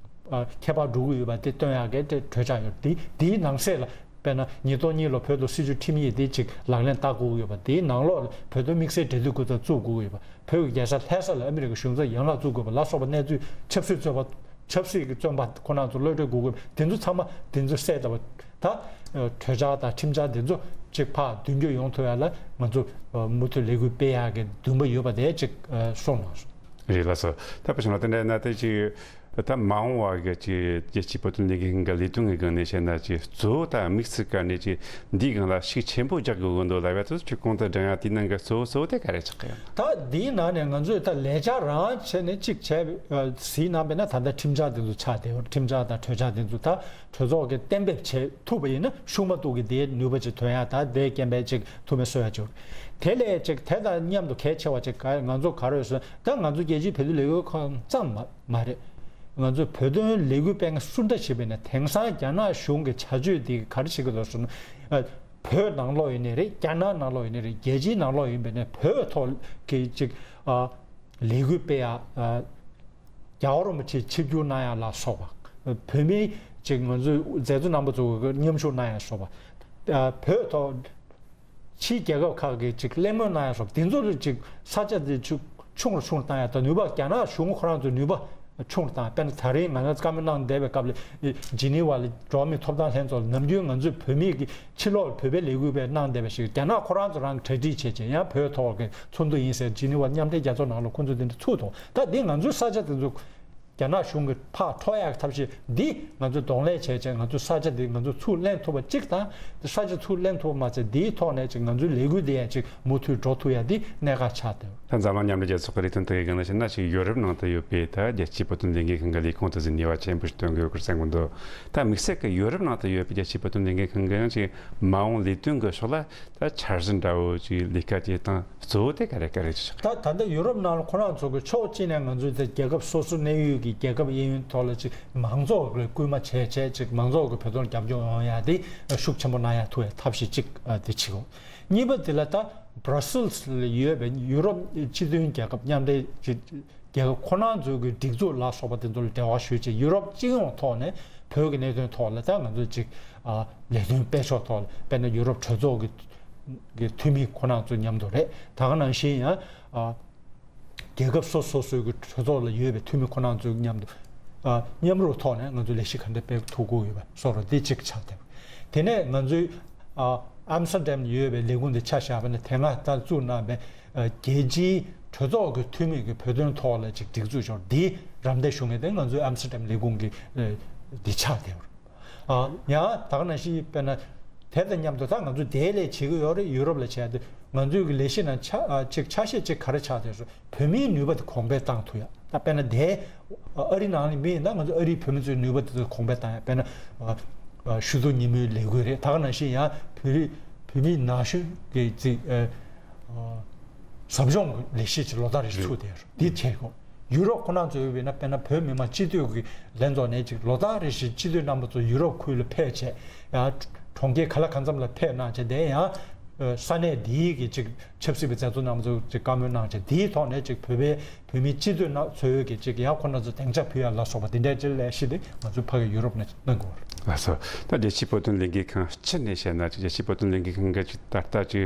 ཨ། ཁྱད་པར་འགྲོ་གི་ཡོད་པ་དེ་སྟོན་ཡག་གི་དེ་གྲོས་འཆར་ཡོད། དེ་དེའི་ནང་གསེས་ལ་དཔེར་ན་ཉིས་སྟོང་གཉིས་ལོ་བོད་དུ་སྲིད་བྱུས་ཁྲིམས་ཡིག་དེ་ཅིག་ལག་ལེན་བསྟར་དགོས་ཀྱི་ཡོད་པ། དེའི་ནང་ལོགས་ལ་བོད་དོན་དམིགས་བསལ་འབྲེལ་མཐུད་ཁུལ་དུ་བཙུགས་དགོས་ཀྱི་ཡོད་པ། བོད་ཀྱི་རྒྱལ་ས་ལྷ་ས་ལ་ཨ་མི་རི་ཀའི་གཞུང་ཚབ་ཡན་ལག་བཙུགས་དགོས་པ་ལ་སོགས་པ་གནས་ཚུལ་ཆབ་སྲིད་བཙོན་པ། ཆབ་སྲིད་ཀྱི་བཙོན་པ་ཁོ་རང་ཚོ་གློད་གྲོལ་དགོས་དགོས་པ་དེ་ཚོ་ཚང་མ་དེ་ཚོ་གསལ་བཏབ་པ། ད་གྲོས་འཆར་དང་ཁྲིམས་འཆར་དེ་ཚོ་ཅིག་ཕར་མདུན་སྐྱོད་ཡོང་ཐུབ་ཡ་ལ་ང་ཚོ་མུ་མཐུད་ལས་འགུལ་སྤེལ་ཡག་གི་འདུན་པ་ཡོད་པ་དེ་ཅིག་གསུངས་གནང་སོང་། རེད་ལགས་སོ། ད་བྱས་ན་དེ་འདྲ་ན་དེ་ཅིག་ད་མ་འོངས་པ་གི་ཅིག་རྒྱལ་སྤྱིའི་བོད་དོན་ལས་འགུལ་གྱི་ལས་དོན་གྱི་སྒང་ནས་བཤད་ན་ཅིག་གཙོ་བོ་ད་དམིགས་ཚད་ག་ནས་ཅིག་འདིའི་སྒང་ལ་ཤུགས་ཆེན་པོ་རྒྱག་དགོས་ཀྱི་འདུག་ལབ་ཡ་དེ་ཚོ་ཅིག་གོང་དུ་དྲངས་ཡ་དེའི་ནང་གི་གཙོ་བོ་གཙོ་བོ་དེ་ག་རེ་ཆགས་ཀྱི་ཡོད། ད་འདིའི་ནང་ནས་ང་ཚོས་ད་ལས་འཆར་རང་བྱས་ནས་གཅིག་བྱས་པའི་ཟིན་གནང་པས་ན། ད་ལྟ་ཁྲིམས་འཆར་དེ་ཚོ་ཆགས་བསྡད་ཡོད། ཁྲིམས་འཆར་དང་གྲོས་འཆར་དེ་ཚོ་ད་གྲོས་ཚོགས་ཀྱིས་གཏན་འབེབས་བྱེད་ཐུབ་པ་ཡིན་ན་ཤུགས་མ་གཏོགས་ཀྱི་དེའི་ནུས་པ་ཅིག་ཐོན་ཡ། ད་དེའི་རྐྱེན་པས་ཅིག་ཐུགས་སྨོན་གསོ་ཡ་ཅིག་ཡོད། དེ་ལས་ཅིག་དེ་དང་མཉམ་དུ་གལ་ཆེ་བ་ཅིག་ག་ང་ཚོ་ག་རེ་ཡོད་ཟེར་ན། ད་ང་ཚོ་རྒྱལ་སྤྱིའི་བོད་དོན་ལས་འགུལ་ཁང་ཙམ་མ་མ་རེད། ང་ཚོ་བོད་དོན་ལས་འགུལ་སྤེལ་མཁན་སུ་འདྲ་ཞིག་ཡིན་ན་དེང་སང་རྒྱ་ནག་གཞུང་གི་བྱ་སྤྱོད་འདི་ག་རེ་བྱེད་ཀྱི་འདུག་ཟེར་ན། བོད་ནང་ལོགས་ཡིན་ནའི་རེད། རྒྱ་ནག་ནང་ལོགས་ཡིན་ནའི་རེད། རྒྱལ་སྤྱིའི་ནང་ལོགས་ཡིན་པ་ཡིན་ན་བོད་ཐོག་གི་ཅིག་ཨ་ལས་འགུལ་སྤེལ་ཡ། ཨ་རྒྱལ་བ་རིན་པོ་ཆེ་ཆིབས་བསྒྱུར་གནང་ཡ་ལ་སོགས་པ། བོད་མི་ཅིག་ང་ཚོའི་མཛད་གཙོ་རྣམ་པ་ཚོ་གི་མཉམ་ཞུགས་གནང་ཡ་སོགས་པ། ཨ་བོད་ཐོག་ཕྱིའི་རྒྱལ་ཁབ་ཁག་གིས་ཅིག་གླེང་མོལ་གནང་ཡ་སོགས་དེ་ཚོ་ལ་ཅིག་ས་ཆ་དེ་ཅིག་ཆུང་རུ་ཆུང་རུ་བཏང་ཡ་དང་། ནུས་པ་རྒྱ་ནག་གཞུང་ཁོ་རང་ཚོའི་ནུས་པ་ཆུང་རུ་བཏང་། དཔེར་ན་ད་རེས་ང་རང་བཀའ་མོལ་གནང་བསྡད་པའི་སྐབས་ལ་ཇི་ནི་ཝ་ལ་འགྲོ་བ་མིའི་ཐོབ་ཐང་ལྷན་ཚོགས་ལ་ནམ་རྒྱུན་ང་ཚོས་བོད་མི་གི་ཕྱི་ལོགས་ལ་བོད་པའི་ལས་འགུལ་སྤེལ་གནང་བསྡད་པ་ཞིག་རྒྱ་ནག་ཁོ་རང་ཚོ་རང་གིས་གྲ་སྒྲིག་བྱས་བྱས་ཡང་བོད་ཐོག་གི་ཚོགས་འདུ་ཡིན་ཟེར་ཇི་ནི་ཝ་མཉམ་འབྲེལ་རྒྱལ་ཚོགས་ནང་ལ་ཁོང་ཚོས་དེ་འདྲ་ཚུགས་ཐོག་ད་འདི་ང་ཚོའི་ས་ཆ་དེ་ཚོ་རྒྱ་ནག་གཞུང་གིས་ཕར་འཕྲོག་ཡག་གི་ཐབས་ཤེས་འདི་ང་ཚོས་གདོང་ལེན་བྱས་བྱས་ང་ཚོའི་ས་ཆ་འདི་ང་ཚོས་ཚུར་ལེན་ཐུབ་པ་གཅིག་དང་། ས་ཆ་ཚུར་ལེན་ཐུབ་པ་མ་ཚད་འདིའི་ཐོག་ནས་ཅིག་ང་ཚོའི་ལས་འགུལ་འདི་ཡང་ཅིག་མུ་མཐུད་འགྲོ་ཐུབ་ཡ་འདི་གནད་འགག་ཆགས་འདུག་ད་འཛམ་གླིང་མཉམ་འབྲེལ་རྒྱལ་ཚོགས་ཀྱི་ལས་དོན་དག་གི་སྒང་ལ་བཤད་ན་ཅིག་ཡོ་རོབ་ནང་དུ་ཡོད་པའི་ད་རྒྱལ་སྤྱིའི་བོད་དོན་ལས་འགུལ་ཁང་གི་ལས་ཁུངས་དེ་ཚོས་ནུས་པ་ཆེན་པོ་ཞིག་བཏོན་དགོས་སྐོར་གསུང་གི་འདུག་ད་དམིགས་བསལ་གྱི་ཡོ་རོབ་ནང་དུ་ཡོད་པའི་རྒྱལ་སྤྱིའི་བོད་དོན་ལས་འགུལ་ཁང་གིས་ཡང་ཅིག་མ་འོངས་ལས་དོན་གྱི་ཕྱོགས་ལ་ད་འཆར་གཞི་འདྲ་བོ་ཅིག་ལས་ཀ་བྱེད་སྟངས་གཙོ་བོ་དེ་ག་རེ་ག་རེ་ཅིག་ཆགས། ད་ད་ལྟ་ཡུ་རོབ་ནང་ལ་ཁོ་རང་ཚོ་གི་ཕྱོགས་གཅིག་ནས་ང་ཚོའི་དེ་རྒྱལ་ཁབ་སོ་སོ་གནས་ཡུལ་གྱི་རྒྱལ་ཁབ་གཡས་གཡོན་ཐོག་ལ་ཅིག་མང་ཚོགས་ལ་སྐུལ་མ་བྱས་བྱས་ཅིག་མང་ཚོགས་ཀྱི་བོད་དོན་རྒྱབ་སྐྱོར་ཡོང་ཡ་དེ་ཤུགས་ཆེན་པོ་གནང་ཡ་ཐུབ་ཡ་ཐབས་ཤེས་གཅིག་དེ་བྱེད་དགོས། གཉིས་པ་དེ་ལ་ད་Brussels་ལ་ཡོད་པའི་ཡུ་རོབ་སྤྱི་མཐུན་རྒྱལ་ཁབ་མཉམ་འབྲེལ་གྱི་རྒྱལ་ཁབ་ཁོ་རང་ཚོའི་གི་སྒྲིག་འཛུགས་ལ་སོགས་པ་དེ་ཚོ་ལ་འབྲེལ་བ་ཞུས་བྱས་ཡུ་རོབ་སྤྱི་ཡོངས་ཐོག་ནས་བོད་ཀྱི་གནད་དོན་ཐོག་ལ་ད་ང་ཚོས་ཅིག་ཨ་ལས་དོན་སྤེལ་ཕྱོགས་ཐོག་ལ་དཔེར་ན་ཡུ་རོབ་གྲོས་ཚོགས་ཀྱི་གི་འཐུས་མི་ཁོ་རང་ཚོ་མཉམ་དུ་རེད། ད་ག་ནང་བཞིན་ཡང་ཨ་རྒྱལ་ཁབ་སོ་སོ་སོའི་གི་གྲོས་ཚོགས་ལ་ཡོད་པའི་འཐུས་མི་ཁོ་རང་ཚོ་མཉམ་དུ་ཨ་མཉམ་རུབ་ཐོག་ནས་ང་ཚོས་ལས་གཞི་ག་འདྲ་སྤེལ་ཐུབ་དགོས་ཡོད་པ་སོགས་ར་འདི་གཅིག་ཆགས་བསྡད་པ། དེ་ནས་ང་ཚོའི་ཨ་ཨམ་སྟར་ཌམ་ཡོད་པའི་ལས་ཁུངས་འདི་ཆ་བཞག་པ་ན་དེ་སྔ་ད་བཙུགས་གནང་བའི་ཨ་རྒྱལ་སྤྱིའི་གྲོས་ཚོགས་ཀྱི་འཐུས་མི་གི་བོད་དོན་ཐོག་ལ་ཅིག་སྒྲིག་འཛུགས་ཤོར་འདི་རམ་འདེགས་ཞུ་མཁན་དེ་ང་ཚོའི་ཨམ་སྟར་ཌམ་ལས་ཁུངས་ཀྱི་ཨ་འདི་ཆགས་བསྡད་པ། ཨ་ཡང་ད་ག་ནང་བཞིན་དཔེར་ན་དེ་དང་མཉམ་དུ་ད་ང་ཚོས་དེའི་ལས་བྱེད་ཀྱི་ཡོད་རེད། ཡུ་རོབ་ལ་བྱས་ཏེ་ང་ཚོའི་གི་ལས་གཞི་ནང་ཆ་ཨ་ཅིག་ཆ་ཤས་ཅིག་ག་རེ་ཆགས་བསྡད་སོང་། བོད་མིའི་ནུས་པ་དེ་གོང་འཕེལ་བཏང་ཐུབ་ཡ། ད་དཔེར་ན་དེ་ཨ་རི་ནང་ནས་མི་ཡིན་ན་ང་ཚོ་ཨ་རིའི་བོད་མི་ཚོའི་ནུས་པ་དེ་ཚོ་གོང་འཕེལ་བཏང་ཡ། དཔེར་ན་ཨ་ཨ་ཞུ་གཏུག་ཉིན་མོའི་ལས་འགུལ་རེད། ད་ག་ནང་བཞིན་ཡང་བོད་རིགས་བོད་མིའི་ན་གཞོན་གྱི་ཅིག་ཨ་ཨ་ཟབ་སྦྱོང་གི་ལས་གཞི་ཅིག་ལོ་ལྟར་རེ་ཚུགས་བསྡད་ཡོད་རེད། འདི་བྱེད་དགོས། ཡུ་རོབ་ཁོ་རང་ཚོ་ཡོད་པས་ན་དཔེར་ན་བོད་མི་མང་སྤྱི་འཐུས་ཀྱི་ལྷན་ཚོགས་ནས་ཅིག་ལོ་ལྟར་རེ་བཞིན་སྤྱི་འཐུས་རྣམ་པ་ཚོ་ཡུ་རོབ་ཁུལ་ལ་ཕེབས་བྱས་ཡང་གྲོང་ཁྱེར་ག་ལ་གང་འཚམ་ལ་ཕེབས་གནང་བྱས་དེ་ཡང་ས་གནས་འདིའི་གི་ཅིག་ཆབ་སྲིད་པའི་མཛད་གཙོ་རྣམ་པ་ཚོ་ཅིག་བཀའ་མོལ་གནང་བྱས་དེའི་ཐོག་ནས་ཅིག་བོད་པའི་བོད་མིའི་སྤྱི་འཐུས་རྣམ་ཚོའི་གི་ཅིག་ཡང་ཁོ་རང་ཚོ་སྡིངས་ཆ་ཕུལ་ཡ་ལ་སོགས་པ་དེ་འདྲའི་ཅིག་ལས་གཞི་དེ་ང་ཚོ་ཕ་གི་ཡུ་རོབ་ནས་གནང་དགོས་རེད། ལགས་སོ། ད་རྒྱལ་སྤྱིའི་བོད་དོན་ལས་འགུལ་ཁང་སྤྱི་ནས་བཤད་ན་ཅིག་རྒྱལ་སྤྱིའི་བོད་དོན་ལས་འགུལ་ཁང་གི་ཅིག་ད་ལྟ་ཅིག་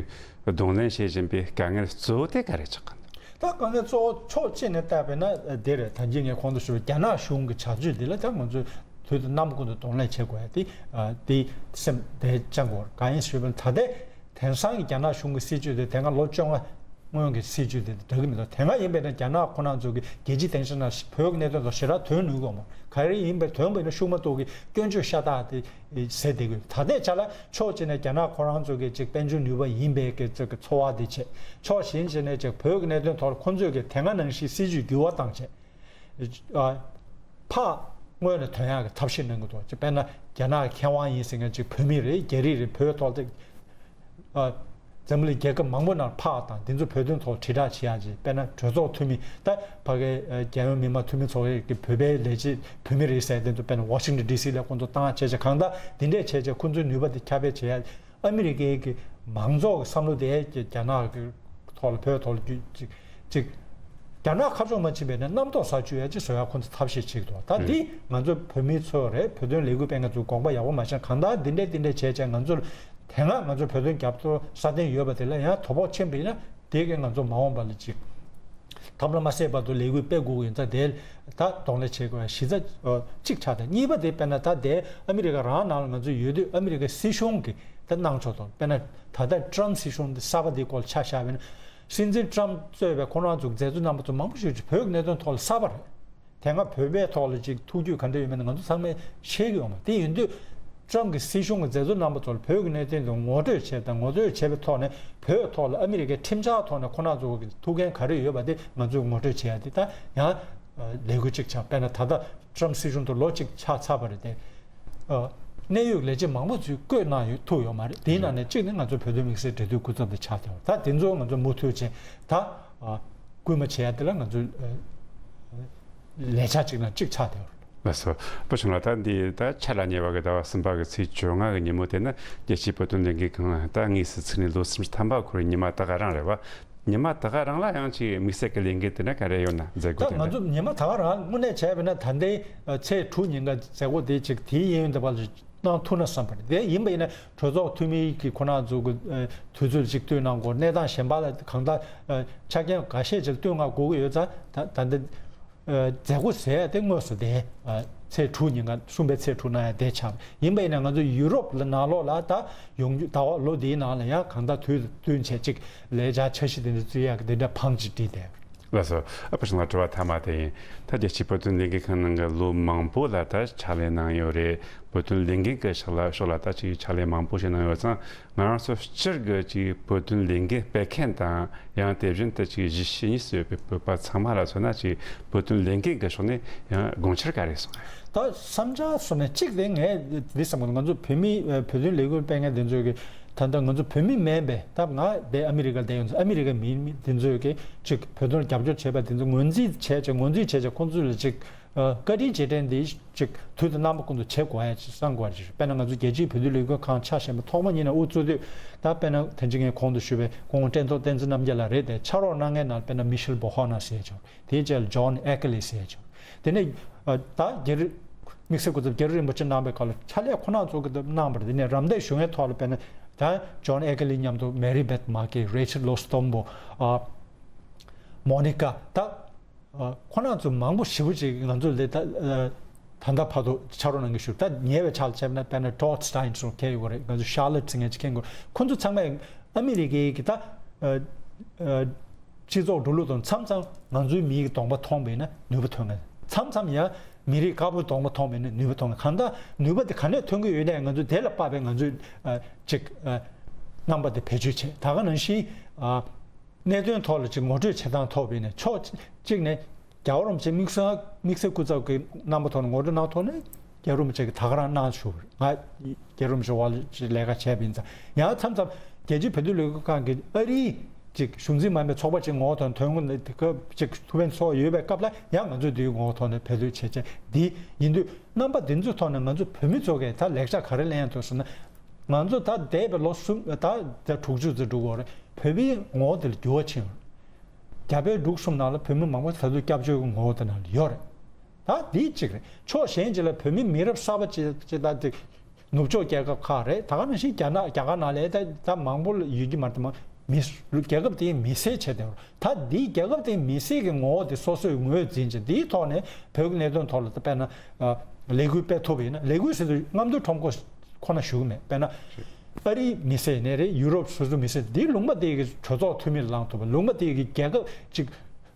གདོང་ལེན་བྱེད་བཞིན་པའི་དཀའ་ངལ་གཙོ་བོ་དེ་ག་རེ་ཆགས་ཀྱི་འདུག་ད་དཀའ་ངལ་གཙོ་བོ་ཕྱོགས་གཅིག་ནས་བལྟས་པས་ན་དེ་རེད། ད་གིན་ངས་གོང་དུ་ཞུས་པ་རྒྱ་ནག་གཞུང་གི་བྱ་སྤྱོད་འདི་ལ་ད་ང་ཚོས་དུས་དང་རྣམ་པ་ཀུན་ཏུ་གདོང་ལེན་བྱེད་དགོས་ཡ་དེ་ཨ་དེ་སེམས་དེ་བཅངས་དགོས། གང་ཡིན་ཞུས་པ་ན་ད་ལྟའི་དེང་སང་གི་རྒྱ་ནག་གཞུང་གི་སྲིད་བྱུས་དེ་དེ་སྔ་ལོ་བཅོ་ལྔ་སྔོན་གྱི་སྲིད་བྱུས་དེ་འདྲ་གི་མི་འདུག་དེ་སྔ་ཡིན་པས་ན་རྒྱ་ནག་ཁོ་རང་ཚོ་གི་རྒྱལ་སྤྱིའི་སྡིངས་ཆ་ནང་བོད་ཀྱི་གནད་དོན་ཐོག་ཞེ་དྲག་དོན་ནུས་དགོས་མོད། ག་རེ་ཡིན་པས་དོན་པས་ན་ཤུགས་མ་གཏོགས་ཀྱི་སྐྱོན་བརྗོད་ཤ་སྟག་དེ་ཟེར་བསྡད་ཀྱི་ཡོད། ད་ལྟའི་ཆ་ལ་ཕྱོགས་གཅིག་ནས་རྒྱ་ནག་ཁོ་རང་ཚོ་གི་ཅིག་དཔལ་འབྱོར་ནུས་པ་ཡིན་པའི་གི་ཚོ་གི་ཚོར་བ་དེ་བྱས། ཕྱོགས་གཞན་ཞིག་ནས་ཅིག་བོད་ཀྱི་གནད་དོན་ཐོག་ཁོ་ཚོས་གི་དེ་སྔ་ནང་བཞིན་སྲིད་བྱུས་འགྱུར་བ་བཏང་བྱས། ཨ། ཕར་སྔོན་ལ་ཐོན་ཡག་གི་ཐབས་ཤེས་གནང་གི་འདུག་ཅེས། དཔེར་ན་རྒྱ་ནག་གི་མཁས་དབང་ཡིན་ཟེར་མཁན་ཅིག་བོད་མི་རེད། རྒྱ་རིགས་རེད། བོད་ཐོག་ལ། ཨ། འཛམ་གླིང་རྒྱལ་ཁབ་མང་པོ་ནང་ཕར་དང་འདི་ཚོ་བོད་དོན་ཐོག་དྲིལ་བསྒྲགས་བྱེད་ཡག་ཅིག་དཔེར་ན་གྲོས་ཚོགས་འཐུས་མི། ད་ཕ་གའི་ཨ་རྒྱལ་ཡོངས་མི་དམངས་འཐུས་མི་ཚོགས་པའི་གི་བོད་པའི་ལས་བྱེད་བོད་མི་རེད་ཟེར་དེ་ཚོ་དཔེར་ན་ཝ་ཤིང་ཊོན་ཌི་སི་ལ་ཁོང་ཚོ་བཏང་བྱས་བྱས། གང་ལྟར་འདི་འདྲས་བྱས་བྱས་ཁོང་ཚོའི་ནུས་པ་དེ་ཁྱབ་སྤེལ་བྱེད་ཡག་ཨ་མི་རི་ཀའི་གི་མང་ཚོགས་ཀྱི་བསམ་བློ་དེ་རྒྱ་ནག་གི་ཐོག་ལ། བོད་ཐོག་ལ་རྒྱུ་ཅིག་ཅིག་རྒྱ་ནག་ཁ་ཕྱོགས་མ་ཕྱིན་པའི་ནས་རྣམ་རྟོག་ཟ་བཅུག་ཡ་ཅིག་བཟོ་ཡ་ཁོང་ཚོ་ཐབས་ཤེས་བྱེད་ཀྱི་འདུག་ད་འདི་ང་ཚོ་བོད་མི་ཚོ་རེད། བོད་དོན་ལས་འགུལ་སྤེལ་མཁན་ཚོ་དགོངས་པ་ཡག་པོ་མ་བཞེས། གང་ལྟར་འདི་འདྲས་འདི་འདྲས་བྱས་བྱས་ང་ཚོར་དེ་སྔ་ང་ཚོ་བོད་དོན་རྒྱབ་སྐྱོར་སྲ་བརྟན་ཡོད་པ་དེ་ལ་ཡང་དོ་ཕོག་ཕྱིན་པ་ཡིན་ན་དེ་གིས་ང་ཚོ་མ་འོངས་པ་ལ་ཅིག་ཐབས་ལ་མ་ཟད་བར་དུ་ལས་འགུལ་སྤེལ་དགོས་ཀྱི་ཡིན་ཙང་། དེ་ད་གདོང་ལེན་བྱེད་དགོས་པ་གཞི་རྩ་གཅིག་ཆགས་ཏེ། གཉིས་པ་དེ་དཔེར་ན་ད་དེ་ཨ་མི་རི་ཀ་རང་ནང་ལ་ང་ཚོ་ཡོད་དུས་ཨ་མི་རི་ཀའི་སྲིད་གཞུང་གིས་ད་གནང་ཕྱོགས་དང་། དཔེར་ན་ད་ལྟ་ཊམ་སྲིད་གཞུང་འདི་གསར་པ་འདིའི་སྐོར་ལ་ཆ་བཞག་པ་ཡིན་ན། སྲིད་འཛིན་ཊམ་གཙོས་པའི་ཁོ་རང་ཚོ་མཛད་གཙོ་རྣམ་པ་ཚོ་མང་པོ་ཞིག་བོད་ཀྱི་གནད་དོན་ཐོག་ལ་གསར་པ་རེད། དེ་སྔ་བོད་པའི་ཐོག་ལ་ཅིག་ཐུགས་རྒྱུས་ག་འདྲ་ཡོད་མེད་ང་ཚོ་ཚང་མས་ཤེས་ཀྱི་ཡོད་མ་རེད། དེ་ཡིན་དུས་ཊམ་གྱི་སྲིད་གཞུང་གི་མཛད་གཙོ་རྣམ་པ་ཚོ་ལ་བོད་ཀྱི་གནད་དོན་དུ་ངོ་སྤྲོད་བྱས་དང་། ངོ་སྤྲོད་བྱས་པའི་ཐོག་ནས་བོད་ཐོག་ལ་ཨ་མི་རི་ཀའི་ཁྲིམས་འཆར་ཐོག་ནས་ཁོ་རང་ཚོ་གི་ཐུགས་འགན་ག་རེ་ཡོད་པ་དེ་ང་ཚོས་ངོ་སྤྲོད་བྱེད་ཡ་དེ་ད་ཡང་ལས་འགུལ་གཅིག་ཆགས། དཔེར་ན་ད་ལྟ་ཊམ་སྲིད་གཞུང་དུ་ལོ་གཅིག་ཆགས་ཚར་བ་རེད་དེ། ཨ། གནད་ཡོད་ལས་བྱེད་མང་པོ་ཚོས་བསྐོས་གནང་ཡོད་ཐུབ་ཡོད་མ་རེད། དེའི་ནང་ནས་གཅིག་ནི་ང་ཚོ་བོད་དོན་དམིགས་བསལ་འབྲེལ་མཐུད་སྐུ་ཚབ་དེ་ཆགས་བསྡད་པ་རེད། ད་དེ་ཚོ་ང་ཚོ་མུ་མཐུད་བྱས་ད། ཨ། སྐུལ་མ་བྱེད་ཡ་དེ་ལ་ང་ཚོ་ཨ་ལས་འཆར་གཅིག་ནང་གཅིག་ཆགས་བསྡད་པ་རེད། ལགས་སོ། བུ་ཆུང་ལགས། ད་འདི་ད་ཕྱི་ལ་ཉེ་བ་གི་ཟླ་བ་གསུམ་པ་གི་ཚེས་བཅོ་ལྔ་གི་ཉིན་མོ་དེ་ནི་རྒྱལ་སྤྱིའི་བོད་དོན་ལས་འགུལ་ཁང་ད་དངོས་སུ་ཚུགས་ནས་ལོ་སུམ་ཅུ་ཐམ་པ་འཁོར་བའི་ཉི་མ་ད་ག་རང་རེད་བ། ཉི་མ་ད་ག་རང་ལ་ཡང་ཅིག་དམིགས་བསལ་གྱི་ལས་འགུལ་དེ་འདྲ་ག་རེ་ཡོད་ན་མཛད་སྒོ་ད་དེ་ང་འདྲ། ཚོ་ཉི་མ་ད་ག་རང་དངོས་གནས་བྱས་པ་ན་ད་ལྟའི་ཚེས་དྲུག་ཉིན་ག་མཛད་སྒོ་དེ་ཅིག་དེའི་གཡས་གཡོན་དེ་བར་གནང་ཐུབ་ན་བསམ་པ་རེད། དེ་ཡིན་པ་ཡིན་ན་གྲོས་ཚོགས་འཐུས་མི་གི་ཁོ་རང་ཚོ་གི་དུས་ཚོད་ཅིག་བསྟུན་གནང་དགོས། གནས་སྟངས་གཞན་པ་ལ་གང་ལྟར་ཆ་རྐྱེན་འགའ་ཤས་ཅིག་བསྟུན་གནང་དགོས་ཀྱི་ཡོད་ཙང་། ད་ད་ལྟ་མཛད་སྒོ་ཟེར་ཡ་དེ་དངོས་སུ་དེ་ཚེས་དྲུག་ཉིན་ག་གསུམ་པའི་ཚེས་དྲུག་གནང་ཡ་དེ་ཆགས། ཡིན་པ་ཡིན་ན་ང་ཚོ་ཡུ་རོབ་ལ་ནང་ལོགས་ལ་ད་ཡོང་རྒྱུ་ཟླ་བ་ལོ་འདིའི་ནང་ལ་ཡང་གང་ལྟར་དུས་བསྟུན་བྱས་ཅིག་ལས་འཆར་འཆར་གཞི་དེ་འདྲ་བརྩི་ཡག་གི་དེ་འདྲ་བང་ཅིག་བསྒྲིགས་ཏེ། ལགས་སོ། ཨ། བུ་ཆུང་ལགས། དྲི་བ་མཐའ་མ་དེ་ཡིན། ད་རྒྱལ་སྤྱིའི་བོད་དོན་ལས་འགུལ་ཁང་ནང་གི་ལོ་མང་པོ་ལ་ད་ཕྱག་ལས་གནང་ཡོད་རེད། བོད་དོན་ལས་འགུལ་གྱི་ཕྱག་ལས་ཕྱོགས་ལ་ད་ཅིག་ཕྱག་ལས་མང་པོ་ཞིག་གནང་ཡོད་ཙང་། ང་རང་ཚོ་སྤྱིར་གྱི་ཅིག་བོད་དོན་ལས་འགུལ་སྤེལ་མཁན་དང་། ཡང་དེ་བཞིན་དུ་ཅིག་གཞིས་བྱེས་གཉིས་སུ་ཡོད་པའི་བོད་པ་ཚང་མ་ལ་མཚོན་ན། ཅིག་བོད་དོན་ལས་འགུལ་གྱི་ཕྱོགས་ནས་ཡང་དགོངས་འཆར་ག་རེ་གསུངས། ད་བསམ་འཆར་གསུངས་ནས་གཅིག་དེ་ངས་འདི་བསམ་གྱི་འདུག་ང་ཚོ་བོད་མི་བོད་དོན་ལས་འགུལ་སྤེལ་མཁན་དེ་ཚོས་ཀྱི་ད་ལྟ་ང་ཚོ་བོད་མི་མིན་པའི། ད་ང་དེ་ཨ་མི་རི་ཀ་བསྡད་ཡོད། ཨ་མི་རི་ཀ་མི་མི་དེ་ཚོས་ཀྱི་ཅིག་བོད་དོན་རྒྱབ་སྐྱོར་བྱས་པ་དེ་ཚོ་ངོས་འཛིན་བྱས་བྱས། ངོས་འཛིན་བྱས་བྱས་ཁོང་ཚོ་ལ་ཅིག་ཨ། བཀའ་དྲིན་རྗེས་དྲན་འདི་ཅིག་དུས་དང་རྣམ་པ་ཀུན་ཏུ་བྱེད་དགོས་ཡ་ཅིག་བསམ་དགོས་ཡ་ཅིག་དཔེར་ན་ང་ཚོ་རྒྱལ་སྤྱིའི་བོད་དོན་ལས་འགུལ་ཁང་ཆ་བཞག་པ་ཐོག་མ་ཉིད་ནས་དབུ་གཙོས་དུས། ད་དཔེར་ན་ད་ཅི་ངས་གོང་དུ་ཞུས་པའི་སྐུ་ངོ་བཀྲས་མཐོང་བསྟན་འཛིན་རྣམ་རྒྱལ་ལགས་རེད་དེ། ཕྱག་རོགས་གནང་མཁན་ནང་དཔེར་ན་མི་ཤེལ་བྷོ་ཧོ་ན་ཟེར་ཡ་ཅིག་དེའི་རྗེས་ལ་ཇོན་ཨེ་ཀི་ལི་ཟེར་ཡ་ཅིག་དེ་ནས་ཨ། ད་རྒྱལ་དམིགས་བསལ་སྐུ་ཚབ་རྒྱལ་རིན་པོ་ཆེ་གནང་བའི་སྐབས་ལ་ཕྱག་ལས་ཁོ་རང་ཚོ་གིས་གནང་བ་རེད། དེ་ནས་རམ་འདེགས་ཞུ་མཁན་ཐོག་ལ་དཔེར་ན་ད་ཇོན་ཨེ་ཀི་ལི་མཉམ་དུ་མེ་རི་བེད་མཱ་ཀེ། རེ་ཆལ་ལོ་སི་ཏོམ་བྷོ། ཨ། མོ་ནི་ཀ། ད་ཨ། ཁོ་རང་ཚོ་མང་པོ་ཞེ་པོ་ཅིག་ང་ཚོ་ལ་ད་ཨ། ད་ལྟ་བར་དུ་ཕྱག་རོགས་གནང་གི་བཞུགས། ད་ཉེ་བའི་ཆར་ལ་བྱས་ན་དཔེར་ན་ཊོཌ་སི་ཊེན་སོགས་མཁས་ཡོད་རེད། ང་ཚོ་ཤར་ལོཊ་ཟེར་མཁན་ཅིག་མཁྱེན་དགོས། ཁོ་ཚོ་ཚང་མས་ཨ་མི་རི་ཀའི་གི་ད་ཨ། ཨ། སྤྱི་ཚོགས་འགྲོ་ལུགས་དང་མཚམས་མཚམས་ང་ཚོའི་མིའི་གདོང་པ་མཐོང་བས་ན་ནུས་པ་ཐོན་ངེས། མཚམས་མཚམས་ཡང་མི་རིགས་དཀར་པོའི་གདོང་པ་མཐོང་བས་ན་ནུས་པ་ཐོན་ངེས། གང་ལྟར་ནུས་པ་དེ་ག་ནས་ཐོན་གྱི་ཡོད་ན་ང་ཚོས་དེ་ལ་དཔག་པའི་ང་ཚོའི་ཨ། ཅིག་ཨ། རྣམ་པ་དེ་བེད་སྤྱོད་བྱེད། ད་ག་ནང་བཞིན་ཨ། གནད་དོན་ཐོག་ལ་ཅིག་ངོ་སྤྲོད་བྱེད་སྟངས་ཐོག་བས་ན་ཕྱོགས་གཅིག་ནས་རྒྱལ་བ་རིན་པོ་ཆེ་དམིགས་བསལ་དམིགས་བསལ་སྐུ་ཚབ་ཀྱི་རྣམ་པ་ཐོག་ནས་ངོ་སྤྲོད་གནང་ཐོག་ནས་རྒྱལ་བ་རིན་པོ་ཆེ་གིས་ད་ག་རང་གནང་བཞུགས་པ་རེད། ང་རྒྱལ་བ་རིན་པོ་ཆེ་འོག་ལ་ཅིག་ལས་ཀ་བྱས་པ་ཡིན་ཙང་། ཡང་མཚམས་མཚམས་རྒྱལ་སྤྱིའི་བོད་དོན་ལས་འགུལ་ཁང་གི་ཨ་རིའི་ཅིག་གཞུང་འཛིན་མ་ཡིན་པའི་ཚོགས་པ་ཅིག་ངོ་བོ་དང་ཐོན་ཁུངས་དེ་སྐབས་ཅིག་ཐུགས་ཕན་གསོས་ཡོད་པའི་སྐབས་ལ་ཡང་ང་ཚོས་དེའི་ངོ་བོ་ཐོག་ནས་བེད་སྤྱོད་བྱས་བྱས། འདི་ཡིན་དུས་རྣམ་པ་འདི་ཚོའི་ཐོག་ནས་ང་ཚོ་བོད་མི་ཚོ་གིས་ད་ལེགས་ཆ་ག་རེ་ལེན་ཡ་འདུག་ཟེར་ན། ང་ཚོ་ད་འདས་པའི་ལོ་གསུམ་ད་ད་དྲུག་ཅུ་ཙམ་འགྲོ་གི་ཡོད་རེད། བོད་པའི་ངོ་བོ་དེ་ལ་འགྱུར་བ་ཕྱིན་ཡོད་རེད། རྒྱ་བལ་འབྲུག་གསུམ་ནང་ལ་བོད་མི་མང་པོ་ད་དུང་སྐྱབས་བཅོལ་གྱི་ངོ་བོ་དེ་ནང་ལ་ཡོད་རེད། ད་འདི་གཅིག་རེད། ཕྱོགས་གཞན་ཅིག་ལ་བོད་མི་མི་རབས་གསར་པ་ཅིག་ཅིག་ད་དེ་ནུབ་ཕྱོགས་རྒྱལ་ཁབ་ཁག་རེད། ད་ག་ནང་བཞིན་རྒྱ་ནག་རྒྱ་གར་ནང་ལ་ད་ད་མང་པོ་ཡོད་ཀྱི་མ་རེད། དེ་མ་མི་རྒྱལ་ཁབ་དེའི་མི་སེར་བྱས་ཏེ། ད་འདིའི་རྒྱལ་ཁབ་དེའི་མི་སེར་གྱི་ངོ་བོ་དེ་སོ་སོས་ངོས་འཛིན་བྱས། འདིའི་ཐོག་ནས་བོད་ཀྱི་གནད་དོན་ཐོག་ལ་ད་དཔེར་ན་ཨ་ལས་འགུལ་སྤེལ་ཐུབ་པ་ཡིན་ན། ལས་འགུལ་ཟེར་དུས་རྔམ་སྟོན་ཁྲོམ་སྐོར་ཁོ་ན་ཞུ་གི་མེད། དཔེར་ན་ཨ་རིའི་མི་སེར་ནས་རེད། ཡུ་རོབ་སོ་སོའི་མི་སེར། འདིའི་ལུང་པ་དེ་གི་གྲོས་ཚོགས་འཐུས་མི་ལ་ལངས་ཐུབ་པ། ལུང་པ་དེ་གི་རྒྱལ་ཁབ་ཅིག་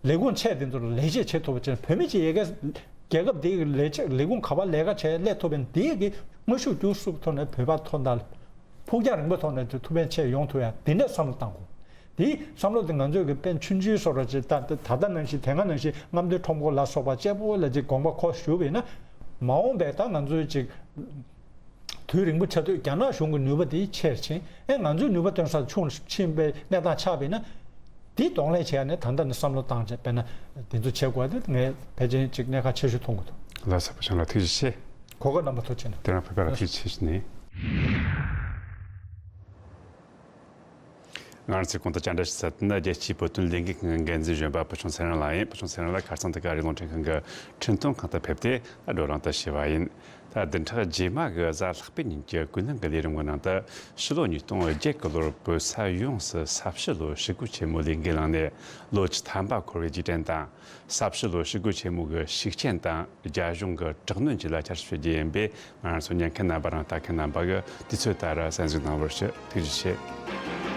ལས་ཁུངས་ཆེ་དེ་ཚོ་ལ་ལས་བྱེད་བྱེད་ཐུབ་པ་བྱས་ན། བོད་མི་ཅིག་ཡ་གི་རྒྱལ་ཁབ་དེ་གི་ལས་བྱེད་ལས་ཁུངས་ག་པར་ལས་ཀ་བྱས་སླེབས་ཐུབ་པ་ཡིན་ན། དེ་གི་དངོས་ཤུགས་བསྒྱུར་ཐུབ་ཐོག་ནས་བོད་པ་ཐོག་མཐའ་ལ་ཕུགས་རྒྱང་རིང་པོའི་ཐོག་ནས་ཐུགས་ཕན་ཆེ་ཡོང་ཐུབ་ཡ་དེ་འདྲ་བསམ་བློ་བཏང་དགོས། དེའི་བསམ་བློ་དེ་ང་ཚོས་ཀྱི་དཔེ་ཆུང་ཆུང་བཟོ་འདྲ་ཅིག་ད་ད་ད་ལྟ་ནང་བཞིན་དེ་སྔ་ནང་བཞིན་རྔམ་སྟོན་ཁྲོམ་སྐོར་ལ་སོགས་པ་གཅེར་པོ་ལ་ཅིག་དགོངས་པ་ཁོ་ཞུ་བས་ན། མ་འོངས་པའི་ད་ང་ཚོའི་ཅིག་དུས་རིང་པོ་ཆགས་དུས་རྒྱ་ནག་གཞུང་གི་ནུས་པ་དེ་ཆེར་ཕྱིན། ཨེ་ང་ཚོའི་ནུས་པ་སྟོན་ས་ཆུང་ཕྱིན་པའི་གནས་སྟངས་ཆགས་པས་ན། དེ་གདོང་ལེན་བྱས་ནས་ད་ལྟ་ནས་བསམ་བློ་བཏང་བྱས་དཔེར་ན་དེ་ཚོ་བྱེད་དགོས་དེ་ངས་ཕལ་ཆེར་ཅིག་གནད་འགག་ཆེ་ཤོས་མཐོང་གི་འདུག་ལགས་སོ། བུ་ཆུང་ལགས་ཐུགས་རྗེ་ཆེ། གོ་སྐབས་གནང་བར་ཐུགས་རྗེ་ཆེ། དེ་རིང་བོད་པ་ལ་ཐུགས་རྗེ་ཆེ་ཞུ་ནས། ང་རང་ཚོའི་གོང་དུ་བཅར་འདྲི་ཞུ་ས་དེ་ནི་རྒྱལ་སྤྱིའི་བོད་དོན་ལས་འགུལ་ཁང་གི་འགན་འཛིན་གཞོན་པ་བུ་ཆུང་ཚེ་རིང་ལགས་ཡིན། བུ་ཆུང་ཚེ་རིང་ལགས་ཁ་སང་དེ་ག་རི་རླུང་འཕྲིན་ཁང་གི་འཕྲིན་གཏོང་ཁང་དུ་ཕེབས་ཏེ་ད་བགྲོ་གླེང་དུ་ཞུགས་པ་ཡིན། ད་བདུན་ཕྲག་རྗེས་མ་གི་གཟའ་ལྷག་པའི་ཉིན་གྱི་ཀུན་གླེང་གི་ལས་རིམ་གྱི་ནང་དུ་ཕྱི་ལོ་ཉིས་སྟོང་བརྒྱད་གི་ལོར་བོད་ས་ཡོངས་སུ་ས་བྱི་ལོའི་ཞི་རྒོལ་ཆེན་མོའི་ལས་འགུལ་ལངས་ནས་ལོ་བཅུ་ཐམ་པ་འཁོར་བའི་རྗེས་དྲན་དང་། ས་བྱི་ལོའི་ཞི་རྒོལ་ཆེན་མོ་གི་ཤུགས་རྐྱེན་དང་རྒྱ་གཞུང་གི་དྲག་གནོན་བཅས་ལ་བསྐྱར་ཞིབ་བྱེད་རྒྱུ་ཡིན་པས། ང་རང་ཚོ་ཉན་མཁན་རྣམ་པ་རང་ལྟ་མཁན་རྣམ་པ་གིས་དུས་ཚོད་ལྟར་གསན་གཟིགས་གནང་བར་ཞུ། ཐུགས་རྗེ་ཆེ།